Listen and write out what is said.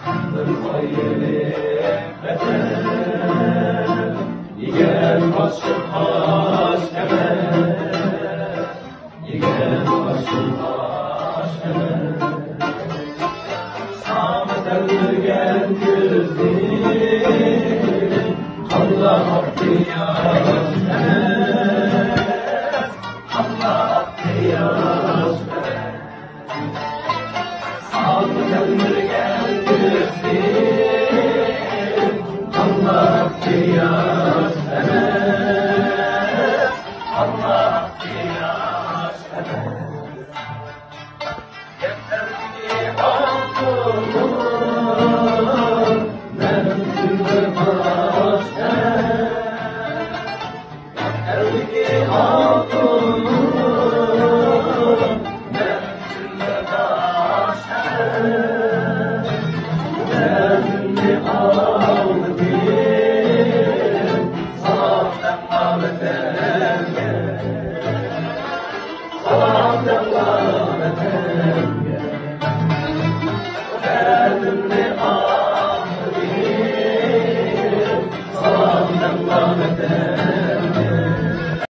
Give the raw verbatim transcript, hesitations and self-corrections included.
بىر ئايرىلىپ بەدەل، يېگەن ئاشقا تاش ئەمەس، يېگەن ئاشقا تاش ئەمەس. ساڭا تەلمۈرگەن كۆزۈم، قانلىق قىياس ئەمەس، قانلىق قىياس ئەمەس.